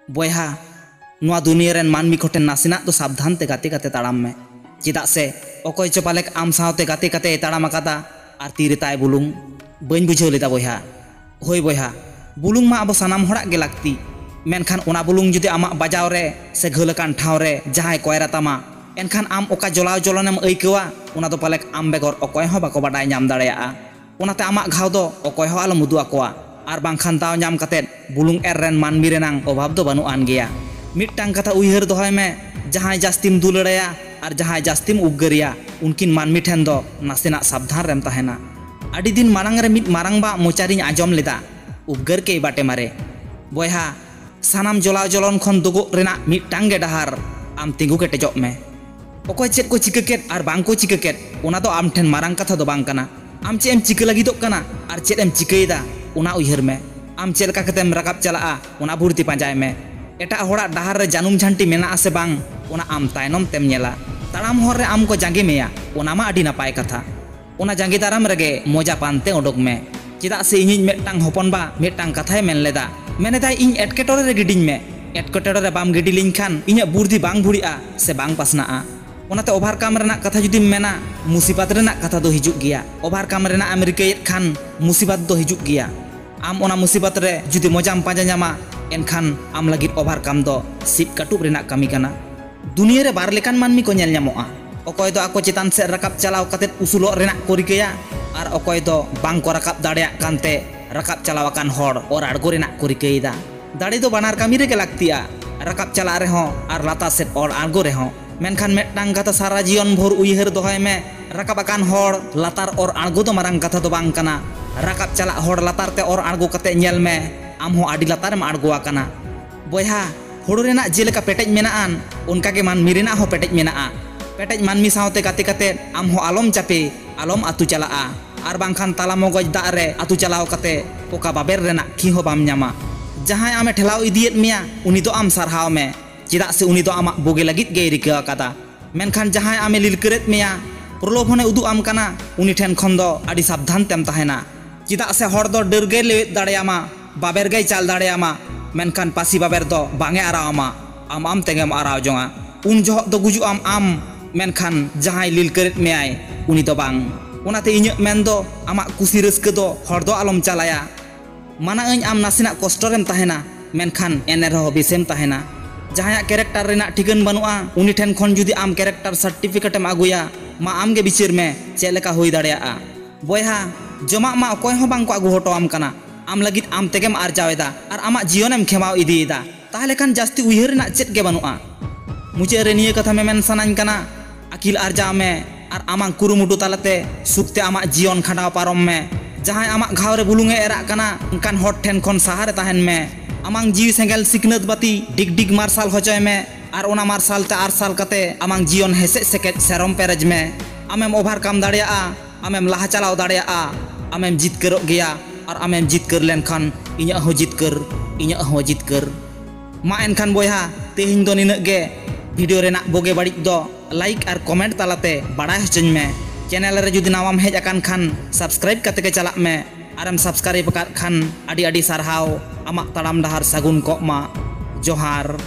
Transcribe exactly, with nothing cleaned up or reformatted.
ᱵᱚᱭᱦᱟ, ᱱᱚᱣᱟ ᱫᱩᱱᱤᱭᱟᱹ ᱨᱮᱱ ᱢᱟᱹᱱᱢᱤ ᱠᱚᱴᱷᱮᱱ ᱱᱟᱥᱮᱱᱟᱜ ᱫᱚ ᱥᱟᱵᱫᱷᱟᱱ ᱛᱮ ᱜᱟᱛᱮ ᱠᱟᱛᱮ ᱛᱟᱲᱟᱢ ᱢᱮ᱾ ᱪᱮᱫᱟᱜ ᱥᱮ ᱚᱠᱚᱭ ᱪᱚ ᱯᱟᱞᱮᱠ ᱟᱢ ᱥᱟᱶᱛᱮ ᱜᱟᱛᱮ ᱠᱟᱛᱮᱭ ᱛᱟᱲᱟᱢ ᱟᱠᱟᱫᱟ ᱟᱨ ᱛᱤ ᱨᱮ ᱛᱟᱭ ᱵᱩᱞᱩᱝ᱾ ᱵᱟᱹᱧ ᱵᱩᱡᱷᱟᱹᱣ ᱞᱮᱫᱟ ᱵᱚᱭᱦᱟ᱾ ᱦᱳᱭ ᱵᱚᱭᱦᱟ, ᱵᱩᱞᱩᱝ ᱢᱟ ᱟᱵᱚ ᱥᱟᱱᱟᱢ ᱦᱚᱲᱟᱜ ᱜᱮ ᱞᱟᱹᱠᱛᱤ᱾ ᱢᱮᱱᱠᱷᱟᱱ ᱚᱱᱟ ᱵᱩᱞᱩᱝ ᱡᱩᱫᱤ ᱟᱢᱟᱜ ᱵᱟᱡᱟᱣ ᱨᱮ ᱥᱮ ᱜᱷᱟᱹᱞ ᱟᱠᱟᱱ ᱴᱷᱟᱶ ᱨᱮ ᱡᱟᱦᱟᱸᱭ ᱠᱚᱭᱨᱟ ᱛᱟᱢᱟ, ᱮᱱᱠᱷᱟᱱ ᱟᱢ ᱚᱠᱟ ᱡᱚᱞᱟᱣ ᱡᱚᱞᱚᱱᱮᱢ ᱟᱹᱭᱠᱟᱹᱣᱟ, ᱚᱱᱟ ᱫᱚ ᱯᱟᱞᱮᱠ ᱟᱢ ᱵᱮᱜᱚᱨ ᱚᱠᱚᱭ ᱦᱚᱸ ᱵᱟᱠᱚ ᱵᱟᱰᱟᱭ ᱧᱟᱢ ᱫᱟᱲᱮᱭᱟᱜᱼᱟ᱾ ᱚᱱᱟᱛᱮ ᱟᱢᱟᱜ ᱜᱷᱟᱣ ᱫᱚ ᱚᱠᱚᱭ ᱦᱚᱸ ᱟᱞᱚᱢ ᱩᱫᱩᱜ ᱟᱠᱚᱣᱟ᱾ ᱟᱨ ᱵᱟᱝᱠᱷᱟᱱ ᱫᱟᱣ ᱧᱟᱢ ᱠᱟᱛᱮᱫ ᱵᱩᱞᱩᱝ ᱮᱨ ᱨᱮᱱ ᱢᱟᱹᱱᱢᱤ ᱨᱮᱱᱟᱝ ᱚᱵᱷᱟᱵᱽ ᱫᱚ ᱵᱟᱹᱱᱩᱜ ᱟᱱ ᱜᱮᱭᱟ᱾ ᱢᱤᱫᱴᱟᱝ ᱠᱟᱛᱷᱟ ᱩᱭᱦᱟᱹᱨ ᱫᱚᱦᱚᱭ ᱢᱮ, ᱡᱟᱦᱟᱸᱭ ᱡᱟᱹᱥᱛᱤᱢ ᱫᱩᱞᱟᱹᱲᱟᱭᱟ ᱟᱨ ᱡᱟᱦᱟᱸᱭ ᱡᱟᱹᱥᱛᱤᱢ ᱩᱯᱜᱟᱹᱨᱮᱭᱟ, ᱩᱱᱠᱤᱱ ᱢᱟᱹᱱᱢᱤ ᱴᱷᱮᱱ ᱫᱚ ᱱᱟᱥᱮᱱᱟᱜ ᱥᱟᱵᱫᱷᱟᱱ ᱨᱮᱢ ᱛᱟᱦᱮᱱᱟ᱾ ᱟᱹᱰᱤ ᱫᱤᱱ ᱢᱟᱲᱟᱝ ᱨᱮ ᱢᱤᱫ ᱢᱟᱨᱟᱝ ᱵᱟᱜ ᱢᱚᱪᱟᱨᱤᱧ ᱟᱸᱡᱚᱢ ᱞᱮᱫᱟ, "ᱩᱯᱜᱟᱹᱨ ᱠᱮᱭ ᱵᱟᱴᱮ ᱢᱟᱨᱮ᱾" ᱵᱚᱭᱦᱟ, ᱥᱟᱱᱟᱢ ᱡᱚᱞᱟᱣ ᱡᱚᱞᱚᱱ ᱠᱷᱚᱱ ᱫᱩᱜᱚᱜ ᱨᱮᱱᱟᱜ ᱢᱤᱫᱴᱟᱝ ᱜᱮ ᱰᱟᱦᱟᱨ, ᱟᱢ ᱛᱤᱸᱜᱩ ᱠᱮᱴᱮᱡᱚᱜ ᱢᱮ᱾ ᱚᱠᱚᱭ ᱪᱮᱫ ᱠᱚ ᱪᱤᱠᱟᱹ ᱠᱮᱫ ᱟᱨ ᱵᱟᱝ ᱠᱚ ᱪᱤᱠᱟᱹ ᱠᱮᱫ, ᱚᱱᱟ ᱫᱚ ᱟᱢ ᱴᱷᱮᱱ ᱢᱟᱨᱟᱝ ᱠᱟᱛᱷᱟ ᱫᱚ ᱵᱟᱝ ᱠᱟᱱᱟ᱾ ᱟᱢ ᱪᱮᱫ ᱮᱢ ᱪᱤᱠᱟᱹ ᱞᱟᱹᱜᱤᱫᱚᱜ ᱠᱟᱱᱟ ᱟᱨ ᱪᱮᱫ ᱮᱢ ᱪᱤᱠᱟᱹᱭᱮᱫᱟ, ᱚᱱᱟ ᱩᱭᱦᱟᱹᱨ ᱢᱮ᱾ ᱟᱢ ᱪᱮᱫ ᱞᱮᱠᱟ ᱠᱟᱛᱮᱢ ᱨᱟᱠᱟᱵ ᱪᱟᱞᱟᱜᱼᱟ, ᱚᱱᱟ ᱵᱩᱨᱫᱷᱤ ᱯᱟᱸᱡᱟᱭ ᱢᱮ᱾ ᱮᱴᱟᱜ ᱦᱚᱲᱟᱜ ᱰᱟᱦᱟᱨ ᱨᱮ ᱡᱟᱹᱱᱩᱢ ᱡᱷᱟᱹᱱᱴᱤ ᱢᱮᱱᱟᱜᱼᱟ ᱥᱮ ᱵᱟᱝ, ᱚᱱᱟ ᱟᱢ ᱛᱟᱭᱱᱚᱢ ᱛᱮᱢ ᱧᱮᱞᱟ᱾ ᱛᱟᱲᱟᱢ ᱦᱚᱨ ᱨᱮ ᱟᱢ ᱠᱚ ᱡᱟᱸᱜᱮ ᱢᱮᱭᱟ, ᱚᱱᱟ ᱢᱟ ᱟᱹᱰᱤ ᱱᱟᱯᱟᱭ ᱠᱟᱛᱷᱟ᱾ ᱚᱱᱟ ᱡᱟᱸᱜᱮ ᱫᱟᱨᱟᱢ ᱨᱮᱜᱮ ᱢᱚᱡᱟ ᱯᱟᱱᱛᱮ ᱚᱰᱚᱠ ᱢᱮ᱾ ᱪᱮᱫᱟᱜ ᱥᱮ ᱤᱧᱤᱡ ᱢᱤᱫᱴᱟᱝ ᱦᱚᱯᱚᱱ ᱵᱟ ᱢᱤᱫᱴᱟᱝ ᱠᱟᱛᱷᱟᱭ ᱢᱮᱱ ᱞᱮᱫᱟ, ᱢᱮᱱᱮᱫᱟᱭ, "ᱤᱧ ᱮᱴᱠᱮᱴᱚᱬᱮ ᱨᱮ ᱜᱤᱰᱤᱧ ᱢᱮ᱾ ᱮᱴᱠᱮᱴᱚᱬᱮ ᱨᱮ ᱵᱟᱢ ᱜᱤᱰᱤ ᱞᱤᱧ ᱠᱷᱟᱱ ᱤᱧᱟᱹᱜ ᱵᱩᱨᱫᱷᱤ ᱵᱟᱝ ᱵᱷᱩᱲᱤᱜᱼᱟ ᱥᱮ ᱵᱟᱝ ᱯᱟᱥᱱᱟᱜᱼᱟ᱾" ᱚᱱᱟᱛᱮ overcome ᱨᱮᱱᱟᱜ ᱠᱟᱛᱷᱟ ᱡᱩᱫᱤᱢ ᱢᱮᱱᱟ, ᱢᱩᱥᱤᱵᱟᱛ ᱨᱮᱱᱟᱜ ᱠᱟᱛᱷᱟ ᱫᱚ ᱦᱤᱡᱩᱜ ᱜᱮᱭᱟ᱾ Overcome ᱨᱮᱱᱟᱜ ᱮᱢ ᱨᱤᱠᱟᱹᱭᱮᱫ ᱠᱷᱟᱱ ᱢᱩᱥᱤᱵᱟᱛ ᱫᱚ ᱦᱤᱡᱩᱜ ᱜᱮᱭᱟ᱾ ᱟᱢ ᱚᱱᱟ ᱢᱩᱥᱤᱵᱟᱛ ᱨᱮ ᱡᱩᱫᱤ ᱢᱚᱡᱟᱢ ᱯᱟᱸᱡᱟ ᱧᱟᱢᱟ, ᱮᱱᱠᱷᱟᱱ ᱟᱢ ᱞᱟᱹᱜᱤᱫ overcome ᱫᱚ ᱥᱤᱵ ᱠᱟᱹᱴᱩᱵ ᱨᱮᱱᱟᱜ ᱠᱟᱹᱢᱤ ᱠᱟᱱᱟ᱾ ᱫᱩᱱᱤᱭᱟᱹ ᱨᱮ ᱵᱟᱨ ᱞᱮᱠᱟᱱ ᱢᱟᱹᱱᱢᱤ ᱠᱚ ᱧᱮᱞ ᱧᱟᱢᱚᱜᱼᱟ᱾ ᱚᱠᱚᱭ ᱫᱚ ᱟᱠᱚ ᱪᱮᱛᱟᱱ ᱥᱮᱫ ᱨᱟᱠᱟᱵ ᱪᱟᱞᱟᱣ ᱠᱟᱛᱮᱫ ᱩᱥᱩᱞᱚᱜ ᱨᱮᱱᱟᱜ ᱠᱚ ᱨᱤᱠᱟᱹᱭᱟ, ᱟᱨ ᱚᱠᱚᱭ ᱫᱚ ᱵᱟᱝ ᱠᱚ ᱨᱟᱠᱟᱵ ᱫᱟᱲᱮᱭᱟᱜ ᱠᱟᱱᱛᱮ ᱨᱟᱠᱟᱵ ᱪᱟᱞᱟᱣ ᱟᱠᱟᱱ ᱦᱚᱲ ᱚᱨ ᱟᱬᱜᱚ ᱨᱮᱱᱟᱜ ᱠᱚ ᱨᱤᱠᱟᱹᱭᱮᱫᱟ᱾ ᱫᱟᱲᱮ ᱫᱚ ᱵᱟᱱᱟᱨ ᱠᱟᱹᱢᱤ ᱨᱮᱜᱮ ᱞᱟᱹᱠᱛᱤᱜᱼᱟ, ᱨᱟᱠᱟᱵ ᱪᱟᱞᱟᱜ ᱨᱮᱦᱚᱸ ᱟᱨ ᱞᱟᱛᱟᱨ ᱥᱮᱫ ᱚᱨ ᱟᱬᱜᱚ ᱨᱮᱦᱚᱸ᱾ ᱢᱮᱱᱠᱷᱟᱱ ᱢᱤᱫᱴᱟᱝ ᱠᱟᱛᱷᱟ ᱥᱟᱨᱟ ᱡᱤᱭᱚᱱ ᱵᱷᱳᱨ ᱩᱭᱦᱟᱹᱨ ᱫᱚᱦᱚᱭ ᱢᱮ, ᱨᱟᱠᱟᱵ ᱟᱠᱟᱱ ᱦᱚᱲ ᱞᱟᱛᱟᱨ ᱚᱨ ᱟᱬᱜᱚ ᱫᱚ ᱢᱟᱨᱟᱝ ᱠᱟᱛᱷᱟ ᱫᱚ ᱵᱟᱝ ᱠᱟᱱᱟ᱾ ᱨᱟᱠᱟᱵ ᱪᱟᱞᱟᱜ ᱦᱚᱲ ᱞᱟᱛᱟᱨ ᱛᱮ ᱚᱨ ᱟᱬᱜᱚ ᱠᱟᱛᱮ ᱧᱮᱞ ᱢᱮ, ᱟᱢ ᱦᱚᱸ ᱟᱹᱰᱤ ᱞᱟᱛᱟᱨᱮᱢ ᱟᱬᱜᱚ ᱟᱠᱟᱱᱟ᱾ ᱵᱚᱭᱦᱟ, ᱦᱳᱲᱳ ᱨᱮᱱᱟᱜ ᱡᱮᱞᱮᱠᱟ ᱯᱮᱴᱮᱡ ᱢᱮᱱᱟᱜᱼᱟᱱ, ᱚᱱᱠᱟᱜᱮ ᱢᱟᱹᱱᱢᱤ ᱨᱮᱱᱟᱜ ᱦᱚᱸ ᱯᱮᱴᱮᱡ ᱢᱮᱱᱟᱜᱼᱟ᱾ ᱯᱮᱴᱮᱡ ᱢᱟᱹᱱᱢᱤ ᱥᱟᱶᱛᱮ ᱜᱟᱛᱮ ᱠᱟᱛᱮ ᱟᱢ ᱦᱚᱸ ᱟᱞᱚᱢ ᱪᱟᱯᱮ, ᱟᱞᱚᱢ ᱟᱹᱛᱩ ᱪᱟᱞᱟᱜᱼᱟ᱾ ᱟᱨ ᱵᱟᱝᱠᱷᱟᱱ ᱛᱟᱞᱟ ᱢᱚᱜᱚᱡ ᱫᱟᱜ ᱨᱮ ᱟᱹᱛᱩ ᱪᱟᱞᱟᱣ ᱠᱟᱛᱮ ᱚᱠᱟ ᱵᱟᱵᱮᱨ ᱨᱮᱱᱟᱜ ᱠᱷᱤ ᱦᱚᱸ ᱵᱟᱢ ᱧᱟᱢᱟ᱾ ᱡᱟᱦᱟᱸᱭ ᱟᱢᱮ ᱴᱷᱮᱞᱟᱣ ᱤᱫᱤᱭᱮᱫ ᱢᱮᱭᱟ, ᱩᱱᱤ ᱫᱚ ᱟᱢ ᱥᱟᱨᱦᱟᱣ ᱢᱮ, ᱪᱮᱫᱟᱜ ᱥᱮ ᱩᱱᱤ ᱫᱚ ᱟᱢᱟᱜ ᱵᱩᱜᱤ ᱞᱟᱹᱜᱤᱫ ᱜᱮᱭ ᱨᱤᱠᱟᱹ ᱟᱠᱟᱫᱟ᱾ ᱢᱮᱱᱠᱷᱟᱱ ᱡᱟᱦᱟᱸᱭ ᱟᱢᱮ ᱞᱤᱞᱠᱟᱹᱨᱮᱫ ᱢᱮᱭᱟ, ᱯᱨᱚᱞᱳᱵᱷᱚᱱᱮ ᱩᱫᱩᱜ ᱟᱢ ᱠᱟᱱᱟ, ᱩᱱᱤ ᱴᱷᱮᱱ ᱠᱷᱚᱱ ᱫᱚ ᱟᱹᱰᱤ ᱥᱟᱵᱫᱷᱟᱱ ᱛᱮᱢ ᱛᱟᱦᱮᱱᱟ᱾ ᱪᱮᱫᱟᱜ ᱥᱮ ᱦᱚᱲ ᱫᱚ ᱰᱟᱹᱨ ᱜᱮᱭ ᱞᱮᱣᱮᱫ ᱫᱟᱲᱮᱭᱟᱢᱟ, ᱵᱟᱵᱮᱨ ᱜᱮᱭ ᱪᱟᱞ ᱫᱟᱲᱮᱭᱟᱢᱟ, ᱢᱮᱱᱠᱷᱟᱱ ᱯᱟᱹᱥᱤ ᱵᱟᱵᱮᱨ ᱫᱚ ᱵᱟᱝ ᱮ ᱟᱨᱟᱣ ᱟᱢᱟ, ᱟᱢ ᱟᱢ ᱛᱮᱜᱮᱢ ᱟᱨᱟᱣ ᱡᱚᱝᱟ᱾ ᱩᱱ ᱡᱚᱦᱚᱜ ᱫᱚ ᱜᱩᱡᱩᱜ ᱟᱢ ᱟᱢ, ᱢᱮᱱᱠᱷᱟᱱ ᱡᱟᱦᱟᱸᱭ ᱞᱤᱞᱠᱟᱹᱨᱮᱫ ᱢᱮᱭᱟᱭ ᱩᱱᱤ ᱫᱚ ᱵᱟᱝ᱾ ᱚᱱᱟᱛᱮ ᱤᱧᱟᱹᱜ ᱢᱮᱱ ᱫᱚ ᱟᱢᱟᱜ ᱠᱩᱥᱤ ᱨᱟᱹᱥᱠᱟᱹ ᱫᱚ ᱦᱚᱲ ᱫᱚ ᱟᱞᱚᱢ ᱪᱟᱞᱟᱭᱟ᱾ ᱢᱟᱱᱟ ᱟᱹᱧ ᱟᱢ ᱱᱟᱥᱮᱱᱟᱜ ᱠᱚᱥᱴᱚ ᱨᱮᱢ ᱛᱟᱦᱮᱱᱟ, ᱢᱮᱱᱠᱷᱟᱱ ᱮᱱ ᱨᱮᱦᱚᱸ ᱵᱮᱥᱮᱢ ᱛᱟᱦᱮᱱᱟ᱾ ᱡᱟᱦᱟᱸᱭᱟᱜ ᱠᱮᱨᱮᱠᱴᱟᱨ ᱨᱮᱱᱟᱜ ᱴᱷᱤᱠᱟᱹᱱ ᱵᱟᱹᱱᱩᱜᱼᱟ, ᱩᱱᱤ ᱴᱷᱮᱱ ᱠᱷᱚᱱ ᱡᱩᱫᱤ ᱟᱢ ᱠᱮᱨᱮᱠᱴᱟᱨ ᱥᱟᱨᱴᱤᱯᱷᱤᱠᱮᱴ ᱮᱢ ᱟᱹᱜᱩᱭᱟ, ᱢᱟ ᱟᱢ ᱜᱮ ᱵᱤᱪᱟᱹᱨ ᱢᱮ ᱪᱮᱫ ᱞᱮᱠᱟ ᱦᱩᱭ ᱫᱟᱲᱮᱭᱟᱜᱼᱟ᱾ ᱵᱚᱭᱦᱟ, ᱡᱚᱢᱟᱜ ᱢᱟ ᱚᱠᱚᱭ ᱦᱚᱸ ᱵᱟᱝ ᱠᱚ ᱟᱹᱜᱩ ᱦᱚᱴᱚ ᱟᱢ ᱠᱟᱱᱟ, ᱟᱢ ᱞᱟᱹᱜᱤᱫ ᱟᱢ ᱛᱮᱜᱮᱢ ᱟᱨᱡᱟᱣ ᱮᱫᱟ ᱟᱨ ᱟᱢᱟᱜ ᱡᱤᱭᱚᱱᱮᱢ ᱠᱷᱮᱢᱟᱣ ᱤᱫᱤᱭᱮᱫᱟ᱾ ᱛᱟᱦᱚᱞᱮ ᱠᱷᱟᱱ ᱡᱟᱹᱥᱛᱤ ᱩᱭᱦᱟᱹᱨ ᱨᱮᱱᱟᱜ ᱪᱮᱫ ᱜᱮ ᱵᱟᱹᱱᱩᱜᱼᱟ᱾ ᱢᱩᱪᱟᱹᱫ ᱨᱮ ᱱᱤᱭᱟᱹ ᱠᱟᱛᱷᱟ ᱢᱮᱢᱮᱱ ᱥᱟᱱᱟᱧ ᱠᱟᱱᱟ, ᱟᱹᱠᱤᱞ ᱟᱨᱡᱟᱣ ᱢᱮ ᱟᱨ ᱟᱢᱟᱜ ᱠᱩᱨᱩᱢᱩᱴᱩ ᱛᱟᱞᱟᱛᱮ ᱥᱩᱠᱛᱮ ᱟᱢᱟᱜ ᱡᱤᱭᱚᱱ ᱠᱷᱟᱸᱰᱟᱣ ᱯᱟᱨᱚᱢ ᱢᱮ᱾ ᱡᱟᱦᱟᱸᱭ ᱟᱢᱟᱜ ᱜᱷᱟᱣ ᱨᱮ ᱵᱩᱞᱩᱝ ᱮ ᱮᱨᱟᱜ ᱠᱟᱱᱟ, ᱚᱱᱠᱟᱱ ᱦᱚᱲ ᱴᱷᱮᱱ ᱠᱷᱚᱱ ᱥᱟᱦᱟᱨᱮ ᱛᱟᱦᱮᱱ ᱢᱮ᱾ ᱟᱢᱟᱝ ᱡᱤᱣᱤ ᱥᱮᱸᱜᱮᱞ ᱥᱤᱠᱷᱱᱟᱹᱛ ᱵᱟᱹᱛᱤ ᱰᱤᱜᱽ ᱰᱤᱜᱽ ᱢᱟᱨᱥᱟᱞ ᱦᱚᱪᱚᱭ ᱢᱮ ᱟᱨ ᱚᱱᱟ ᱢᱟᱨᱥᱟᱞ ᱛᱮ ᱟᱨᱥᱟᱞ ᱠᱟᱛᱮ ᱟᱢᱟᱝ ᱡᱤᱭᱚᱱ ᱦᱮᱥᱮᱡ ᱥᱮᱠᱮᱡ ᱥᱮᱨᱚᱢ ᱯᱮᱨᱮᱡ ᱢᱮ᱾ ᱟᱢᱮᱢ ᱳᱵᱷᱟᱨᱠᱟᱢ ᱫᱟᱲᱮᱭᱟᱜᱼᱟ, ᱟᱢᱮᱢ ᱞᱟᱦᱟ ᱪᱟᱞᱟᱣ ᱫᱟᱲᱮᱭᱟᱜᱼᱟ, ᱟᱢᱮᱢ ᱡᱤᱛᱠᱟᱹᱨᱚᱜ ᱜᱮᱭᱟ᱾ ᱟᱨ ᱟᱢᱮᱢ ᱡᱤᱛᱠᱟᱹᱨ ᱞᱮᱱᱠᱷᱟᱱ ᱤᱧᱟᱹᱜ ᱦᱚᱸ ᱡᱤᱛᱠᱟᱹᱨ, ᱤᱧᱟᱹᱜ ᱦᱚᱸ ᱡᱤᱛᱠᱟᱹᱨ᱾ ᱢᱟ ᱮᱱᱠᱷᱟᱱ ᱵᱚᱭᱦᱟ, ᱛᱮᱦᱮᱧ ᱫᱚ ᱱᱤᱱᱟᱹᱜ ᱜᱮ᱾ ᱵᱷᱤᱰᱤᱭᱳ ᱨᱮᱱᱟᱜ ᱵᱩᱜᱤ ᱵᱟᱹᱲᱤᱡ ᱫᱚ ᱞᱟᱭᱤᱠ ᱟᱨ ᱠᱚᱢᱮᱱᱴ ᱛᱟᱞᱟᱛᱮ ᱵᱟᱲᱟᱭ ᱦᱚᱪᱚᱧ ᱢᱮ᱾ ᱪᱮᱱᱮᱞ ᱨᱮ ᱡᱩᱫᱤ ᱱᱟᱣᱟᱢ ᱦᱮᱡ ᱟᱠᱟᱱ ᱠᱷᱟᱱ ᱥᱟᱵᱥᱠᱨᱟᱭᱤᱵ ᱠᱟᱛᱮ ᱜᱮ ᱪᱟᱞᱟᱜ ᱢᱮ, ᱟᱨᱮᱢ ᱥᱟᱵᱥᱠᱨᱟᱭᱤᱵ ᱟᱠᱟᱫ ᱠᱷᱟᱱ ᱟᱹᱰᱤ ᱟᱹᱰᱤ ᱥᱟᱨᱦᱟᱣ᱾ ᱟᱢᱟᱜ ᱛᱟᱲᱟᱢ ᱰᱟᱦᱟᱨ ᱥᱟᱹᱜᱩᱱ ᱠᱚᱜ ᱢᱟ᱾ ᱡᱚᱦᱟᱨ᱾